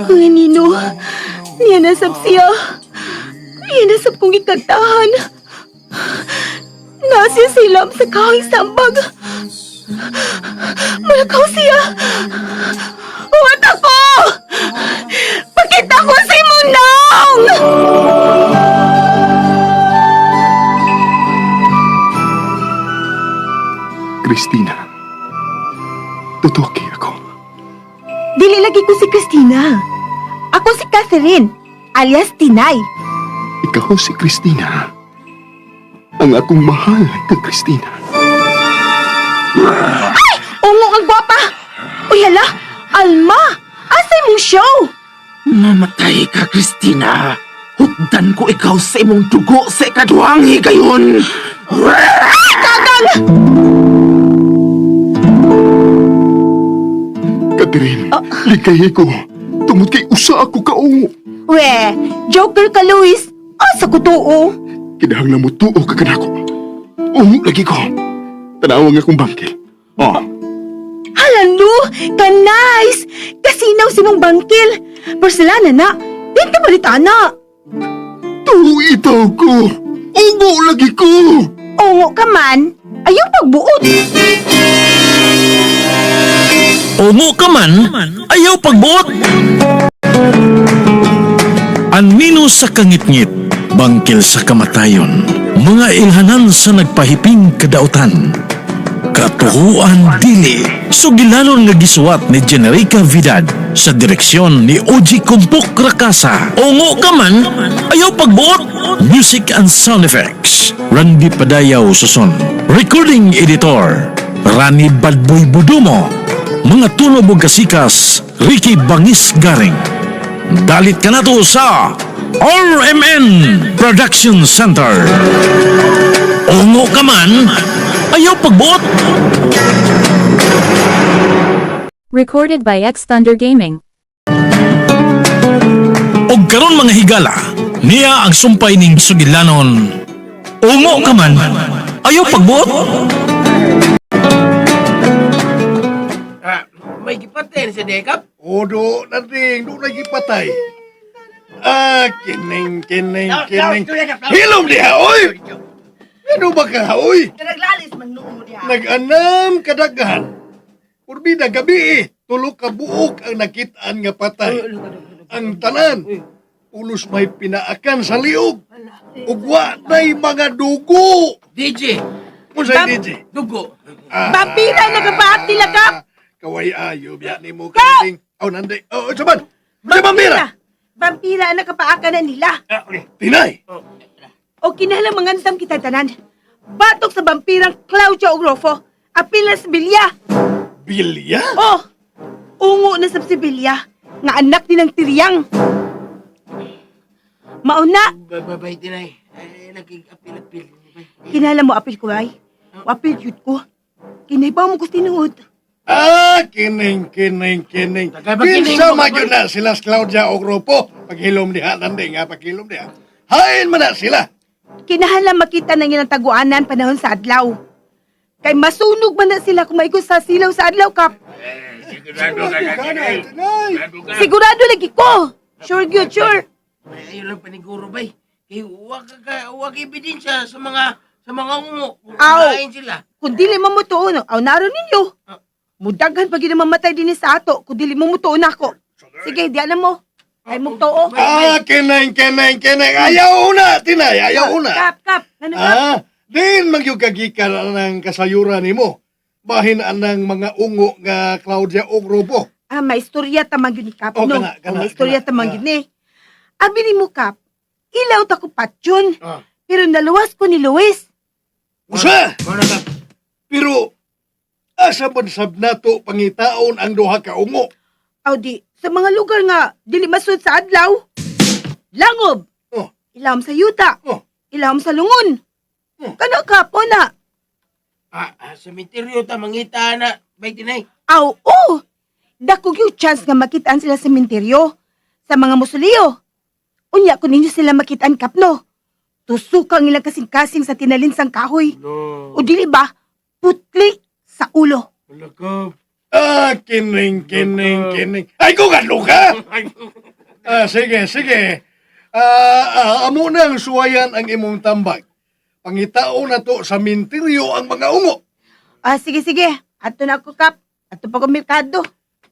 Mga nino, niya nasab siya. Niya nasab kong ikantahan. Nasiya silam sa kahoy sambag. Malakaw siya. Huwat ako! Pakita ko si Munong! Christina. Totoo kay ako. Dili lagi ko si Christina. Ako si Catherine, alias Tinay. Ikaw si Christina. Ang akong mahal ka, Christina. Ungo ang gwapa! Uy, hala! Alma! Asay mong show? Mamatay ka, Christina. Hugdan ko ikaw sa imong dugo sa ikaduhang higayon. Catherine, likay ko. Tungod kay usa ako kaungo. We, joker ka, Luis. Asa ko tuo? Kinahanglan mo tuo ka kanako. Ungo lagi ko. Tanawa nga akong bangkil. Oh, Hala, no! Ka-nice! Kasinaw si mong bangkil. Porcelana na. Di ka balita na. tuo itaw ko. Ungo lagi ko. Ungo ka man, ayaw pagbuot. Ungo ka man, ayaw pagbuot. Anino sa kangitngit, bangkil sa kamatayon, mga ilhanan sa nagpahiping kadautan. Katuhuan dili, sugilanon nga gisuwat ni Generica Vidad sa direksyon ni Oji Kumpok Rakasa. Ungo ka man, ayaw pagbuot. Music and sound effects, Randy Padayaw Suson. Recording editor, Rani Badboy Budumo. Mga tunog ug kasikas, Ricky Bangis Garing. Dalit ka na to sa RMN Production Center. Ungo ka man, ayaw pagbuot. Recorded by X Thunder Gaming. Og karon mga higala, niya ang sumpay ning sugilanon. Ungo ka man, ayaw pagbuot. Ah, may gipatay na si Dekap. Odo na ding, doon lagi patay. Ah, kining, kining, kining. Hilom diha, oy! Ano ba ka, oy? Naglalis man noon mo diha. Nag-anam kadaghan. Urbida gabi eh, tulo ka buok ang nakitaan nga patay. Ang tanan, ulos may pinaakan sa liog. Ugwa na'y mga dugo. DJ, Unsay DJ? dugo. Ah, Vampira, nagabaak nila, Kap! Kaway ayo, biya ni mo kating. Oh, nandi. Oh, saban. Sa vampira. Vampira ang nakapaaka na nila. Ah, okay. Tinay. O kinahanglan mangandam kita tanan. Batok sa vampirang Claudia Ogrofo, apil na si Bilya. Bilya? Oh, ungo na sa si Bilya, nga anak ni ng tiriyang. Mauna, Babay, tinay. Ay, nagigapil-apil. kinahanglan mo apil ko ay. O apil yun ko. Kinaibaw mo ko tinuod. Ah, kining, kining, kining. Tagay ba kining Kinsa mo? man yun na sila si Claudia Ogropo. Paghilom diha, nandi nga, paghilom diha. Hain man na sila. Kinahanglan makita ng ilang taguanan panahon sa adlaw. Kay masunog man na sila kung maigo sa silaw sa adlaw, Kap. Sigurado ka Sigurado ka na, tinay. Sigurado lagi ko. Sure gyud, sure. Ay, ayaw lang paniguro, bay. Kay wa ka ka, wa ka ebidensya sa mga ungo. Kung Aw. kumain sila. Kung dili mo mutuon, aw naron ninyo. Mudaghan pag mamatay din sa ato, kung dili mo mutuon ako. Sige, di alam mo. Ay mong tuo. Ah, kining, kining, kining. Ayaw una, tinay, ayaw una. Kap, kap. Ano kap? Ah, din magyug kagikan ang kasayuran nimo. Bahin anang mga ungo nga Claudia Ogropo. Ah, may istorya tamang yun ni Kap, Oh, no? kana, kana, Oh, may istorya kana. tamang Ah. yun eh. Abi ni mo, Kap, ilaw ta ko patyon. Ah. Pero naluwas ko ni Luis. Usa, Muna ka. pero asa man sab nato pangitaon ang duha ka ungo? Aw di, sa mga lugar nga, dili masud sa adlaw. Langob. Oh. Ilawom sa yuta. Oh. Ilawom sa lungon. Oh. Kano, Kap, o na? Ah, ah, sementeryo ta mangita na, bay tinay. Aw, oo! Dako yung chance nga makitaan sila sa sementeryo, sa mga musuliyo. Unya, kung ninyo sila makitaan, kapno. Tusok ang ilang kasing-kasing sa tinalinsang kahoy. No. O dili ba, putli sa ulo. Wala ka. Ah, kining, kining, kining. Ay, ko ka! Ah, sige, sige. Amo na ang suwayan ang imong tambag. Pangitao na to sa minteryo ang mga ungo. Ah, sige, sige. Ato na ako, Kap. Ato pa ko merkado.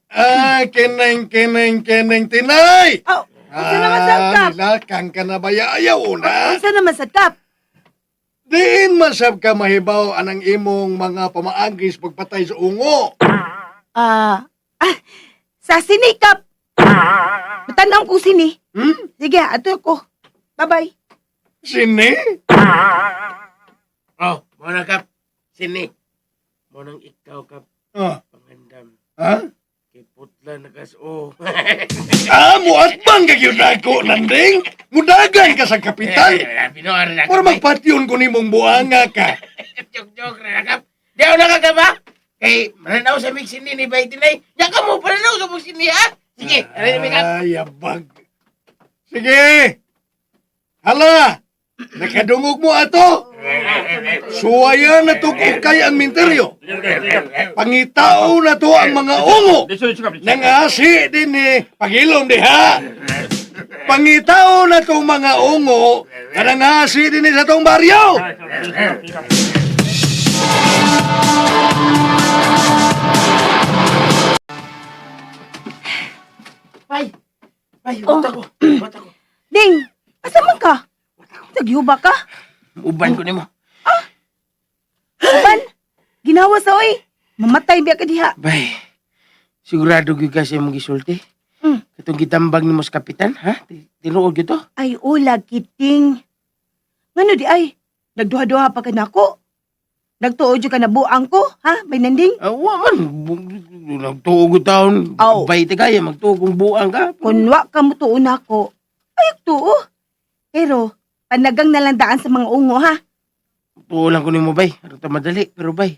Ah, kining, kining, kining, tinay! Oh, unsa naman sa Kap? Nilakang ka na ba ayaw na? Unsa naman sa Kap? Diin masab ka mahibaw anang imong mga pamaagis pagpatay sa ungo. Ah, sa sini, Kap. Matanaw ko sini. Hmm? Sige, ato ko. Bye-bye. Sini? Oh, mo na kap. Sini. Mo nang ikaw kap Ah, pangandam. ha? Kay putla na kas oh. Ah, muatbang ka gyud nako nanding. Mudagan ka sa kapitan. Pinuar na Para magpatyon ko nimong buanga ka. Jok-jok na kap. Di ako nakakaba. Kay mananaw sa mix sini ni Bay Tinay. Diyan ka mo pananaw sa mix sini ha. Sige, aray mi kap. Ay, abag. Sige. Hala. Nakadungog mo ato. Suwayan na to kay ang minteryo. Pangitao na to ang mga ungo. Nangasi din ni pagilom diha. Pangitao na tong mga ungo na nangasi din ni sa tong baryo. Bay. Bay, Oh. bata ko. Bata ko. Ding, asa man ka? Nagyuba ka? Uban ko nimo. Uban? Ginawa sa oy. Mamatay biya ka diha. Bay. Sigurado gyud ka sa imong gisulti. Katong gitambag nimo sa kapitan, ha? Tinuod gyud to. Ay, ula, kiting. Ngano di ay? Nagduha-duha pa ka nako. Nagtuo jud ka na buang ko, ha? Bay nanding? Ah, wa man. Nagtuo gyud taon. Aw. Bay ti kaya magtuo kung buang ka. Kun wa ka mo tuo nako, ay tuo. Pero, panagang nalandaan sa mga ungo, ha? Tuo lang ko nimo bay. Aron ta madali pero bay.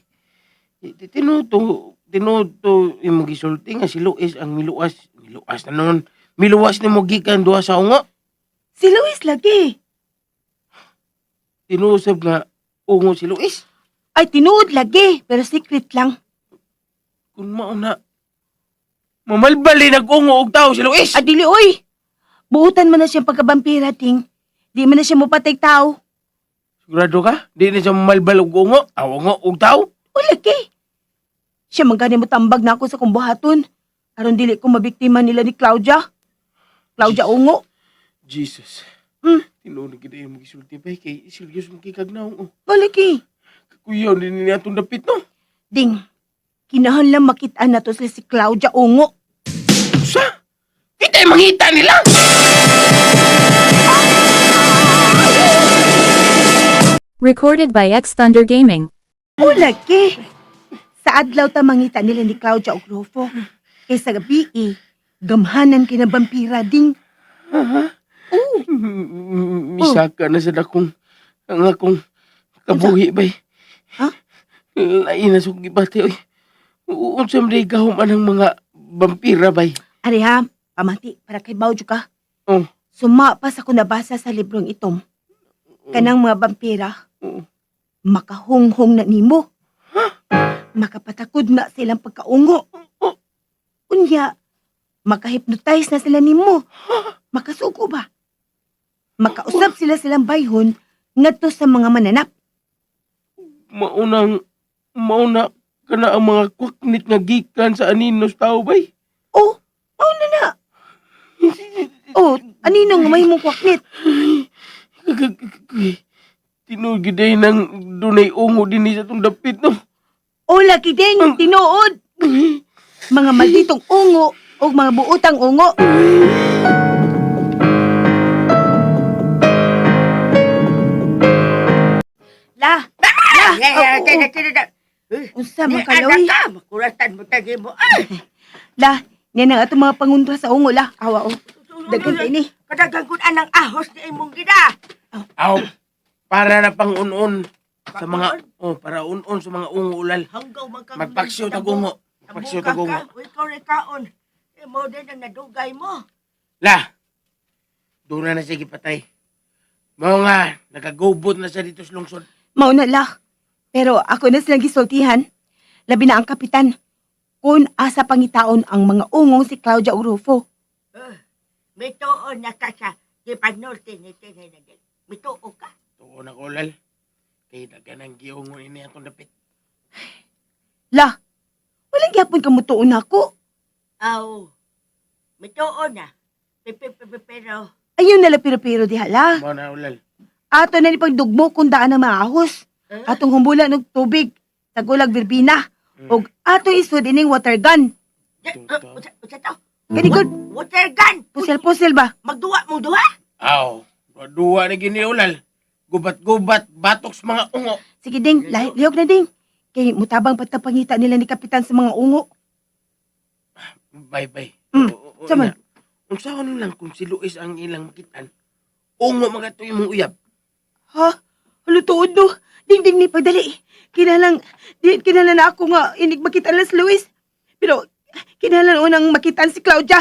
Tinuod tinuod to imong gisulti nga si Luis ang miluwas, miluwas na noon. Miluwas nimo gikan duha sa ungo. Si Luis lagi. Tinuusab nga ungo si Luis. Ay, tinuod lagi, pero secret lang. Kung mauna mamalbali nag-ungo og tao si Luis. Adili, oy! Buutan mo na siyang pagkabampira, ting. Di mo na siya mupatay tao. Sigurado ka? Di na siya mamalbal og ungo, aw ungo og tao. O lagi. Siya man gani mo tambag na ako sa kumbuhaton. Aron dili ko mabiktima nila ni Claudia. Claudia Ungo. Jesus. Tinuod na gid imong gisulti bay kay serious mo kay kagnaong. Oh. Baliki. Kuyaw din ni atong dapit no. Ding, kinahanglan makita na to sila si Claudia Ungo. Sa? Kita mangita nila. Recorded by X Thunder Gaming. O lagi. Sa adlaw ta mangita nila ni Claudia og Rufo. Kay sa gabi eh, gamhanan kay na vampira ding. Misaka na sa dakong ang akong kabuhi bay. Ha? Lain na sa kong gibati oy. Unsa man day gahom anang mga vampira bay. Ari ha, pamati para kay Baujo ka. Oh. Suma pa sa kunabasa sa librong itom. Kanang mga vampira, Oo. makahunghong na nimo. Makapatakod na silang pagkaungo. Unya, makahypnotize na sila nimo. Makasuko ba? Makausap sila silang bayhon ngadto sa mga mananap. Maunang mauna kana ang mga kwaknit nga gikan sa aninos tao bay. Oh, oh na na. Oh, anino nga mahimong kwaknit? Tinuod gid day nang dunay ungo dinhi sa atong dapit no. Oh, lagi ding, tinuod. Mga malditong ungo o mga buotang ungo. La, la, Eh, oh, kaya oh. kaya Unsa man kaloy? ka, makuratan mo tagi mo. Ay, La, niya na atong mga panguntra sa ungo la. Awa oh. Daghan kay ni. kadagang kun anang ahos ni imong gida. Aw, para na pang un-un sa mga oh, para un-un sa mga ungo ulal. Hanggaw man kang Magpaksiw tag ungo. Magpaksiw tag ungo. Uy, ikaw rin kaon. Imo din ang nadugay mo. La. Doon na na siya gipatay. Mao nga, nakagubot na siya dito sa lungsod. Mao na la. Pero ako na silang gisultihan. Labi na ang kapitan. Kung asa pangitaon ang mga ungong si Claudia ug Rufo. Mituo na ka sa gipanulti ni Tinay na din. Mituo ka. Tuo na ko, Lal. Kay dagan ang giungon ini atong dapit. La, walang gyapon ka mutuon nako. Aw, mituo na. Pero, Ayun nala pero-pero diha la. Mao na, Ulal. Ato na ni pagdugmo kung daan ang maahos. eh, Atong humbulan og tubig, tagulag birbina, ug atong isud ining water gun. Usa to? Kani gud, Water gun! pusil-pusil ba? Magduwa mo duha? Aw, duwa na gini, Ulal. Gubat-gubat, batok sa mga ungo. Sige ding, lihok na ding. Kay mutabang patapangita nila ni Kapitan sa mga ungo. Bye bye. Sama. Unsaon lang kung si Luis ang ilang makitan. Ungo mga to imong uyab. Ha? Alo tuod no. Ding ding ni pagdali. Kinalang di kinahanglan na ako nga inig makita lang si Luis. Pero kinahanglan unang makitaan si Claudia.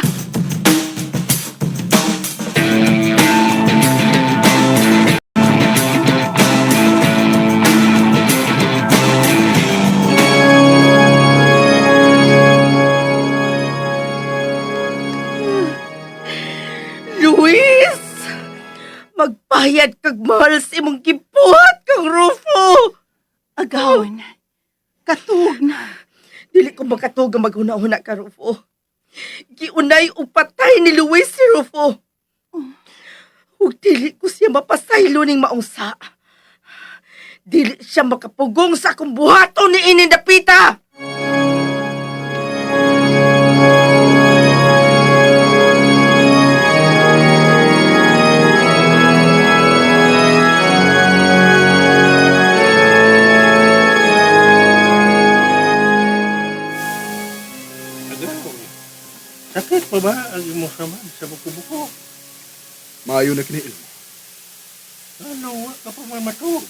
Luis! Magpayad kag mahal sa imong gibuhat kang Rufo! Agawon. Katug na. Dili ko makatug ang maghuna-huna ka, Rufo. Giunay og patay ni Luis si Rufo. Ug dili ko siya mapasaylo ning maungsa. Dili siya makapugong sa akong buhaton ni ining dapita. Agaw. Sakit pa ba ang imong samad sa buko-buko? Maayo na kini Elmo. Ano, wa ka pa man matuog.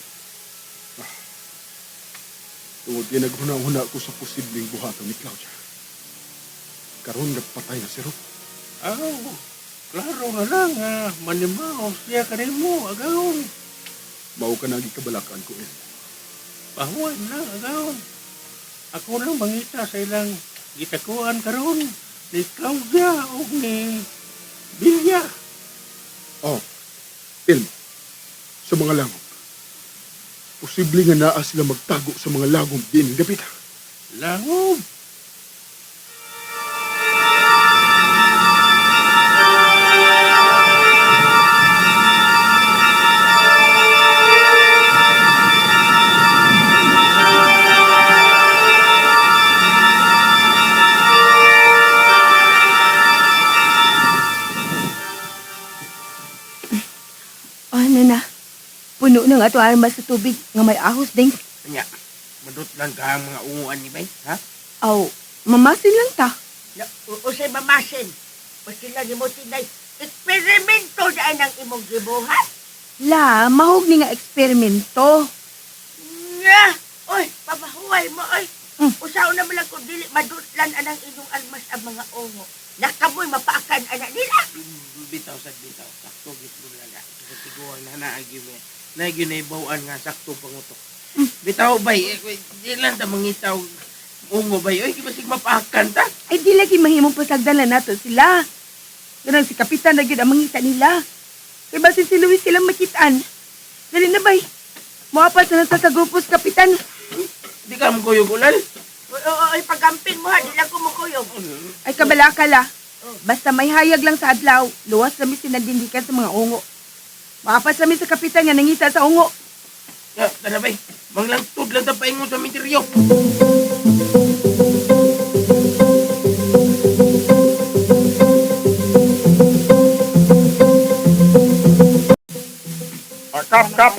Tungod kay naghuna-huna ko sa posibleng buhaton ni Claudia. Karon nagpatay na si Rufo. Aw, klaro na lang nga manimaw siya kanimo, agaw. Mao ka na gikabalakan ko, Elmo. Pahuway lang, agaw. Ako lang mangita sa ilang gitakuan karon ni Claudia o ni Bilya. Oh, Elmo, sa mga langog. Posible nga naa sila magtago sa mga lagom din dapita. Langob. Ano na? Puno na nga ato armas sa tubig nga may ahos ding. Nya, madut lang ka ang mga unguan ni bay, ha? Aw, mamasin lang ta. Usay mamasin. Basta lang nimo tinay eksperimento daan ang imong gibuhat. La, mahog ni nga eksperimento. Nga! Oy, papahuway mo, oy. Mm. Usaw na man lang kung dili madutlan anang inyong almas ang mga ungo. Nakamoy mapaakan anak nila. Bitaw sa bitaw, sakto gid mo lang. Sa tiguang na naagi me. Naagi na ibawaan nga sakto pangutok. Bitaw bay, eh, di lang ta mangitaw ungo bay. Oy, basig mapaakan ta. Ay di lagi mahimong pasagdalan nato sila. Ganang si Kapitan na gyud ang mangita nila. Kay basin si Luis silang makitaan. Dali na bay. Moapas na sa grupo si Kapitan. Di ka mo kuyog ulal. Oy, oy, oy, pagamping mo ha, di lang kumukuyog. Ay kabalaka la. Basta may hayag lang sa adlaw, luwas kami sinadindikan sa mga ungo. Maapas kami sa kapitan nga nangita sa ungo. Ya, tara bay. Manglangtod lang ta paingon sa minteryo. Ah, Kap, kap.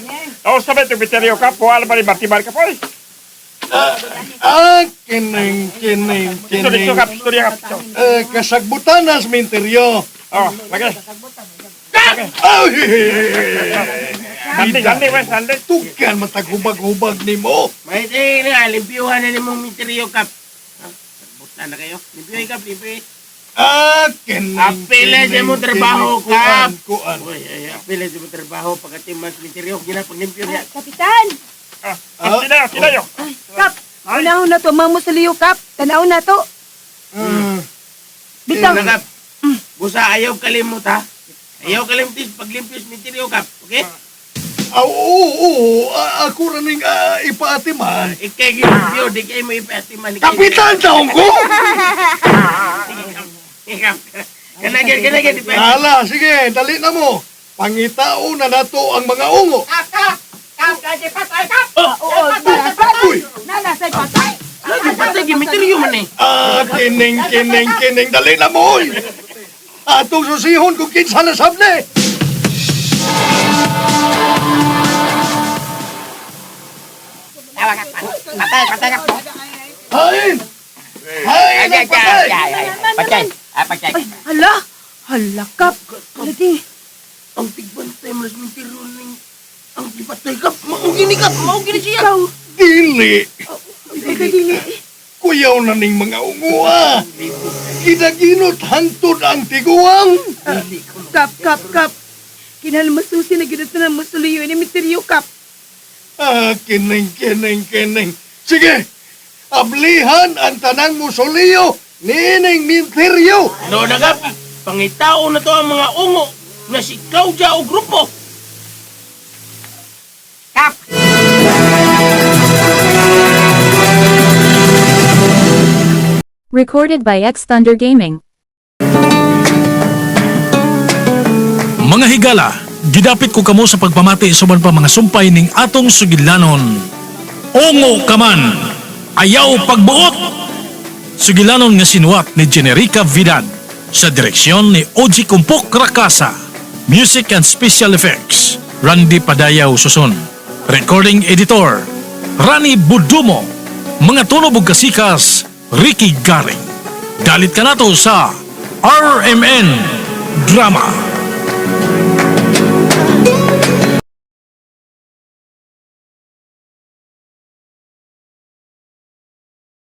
Oh, sabi ito, Viterio, kap. Wala ba ni Martibar ka, poy? Ah, kining, kining, Dito, dito, kining. kap. Istorya, kap. Dito. Eh, kasagbutan na sa minteryo. Oh, lagi. Ay! Sandi, sandi, we, sandi. Tukan mataghubag-hubag nimo. May eh, na, limpyuhan na nimong minteryo, kap. Ha? Buta na kayo. Limpyuhin, kap, limpyuhin. Ah, kining, Apila sa imong trabaho, kining, kuan, kap. kuan. Uy, ay, apila sa imong trabaho pagkatiman sa minteryo. Ginapaglimpyo niya. Kapitan! Ah, sila, sila yo. Kap! Unahon na to, mga musuliyo, Kap. Tanaw na to. Bitaw. Na, Kap. Busa, ayaw kalimot, ha? Ayaw kalimtis, paglimpis, mitiryo, Kap. Okay? Ah, oo, oo, ako ra ning ipaatiman. Ikay gilimpyo, di kayo mo ipaatiman. Kapitan taong ko! Sige, Kap. Sige, Kap. Kanagin, kanagin, ipaatiman. Ala, sige, dali na mo. Pangitao na nato ang mga ungo. Oo, Uy! Nana, say patay. Lagi patay, gimitiryo man eh. Ah, kining, kining, kining, dali na mo, oy! Atong susihon kung kinsa na sabne! Patay, patay ka. Hain! Hain ang patay! Patay. Ah, patay. Ay, hala. Hala, Kap. Lagi. Ang tigbantay mo sa mitiryo ning ang gipatay, Kap. Maugini, Kap. Maugini siya. Ikaw. Dili! Ay, kadili. Kuyaw na ning mga ungo, ah! Ginaginot hangtod ang tiguang! Kap, Kap, Kap. Kinahal masusi na ginata na masuliyo ni Misteryo, Kap. Ah, kining, kining, kining. Sige! Ablihan ang tanang musoleo niining minteryo! No, na, Kap. Pangitao na to ang mga ungo na si Claudia o grupo. Recorded by X Thunder Gaming. Mga higala, gidapit ko kamo sa pagpamati sa uban pa mga sumpay ning atong sugilanon. Ungo ka man, ayaw pagbuot! Sugilanon nga sinuwat ni Generica Vidad sa direksyon ni Oji Kumpok Rakasa. Music and Special Effects, Randy Padayaw Suson. Recording Editor, Rani Budumo. Mga tunog ug kasikas, Ricky Garing. Dalit ka nato sa RMN Drama.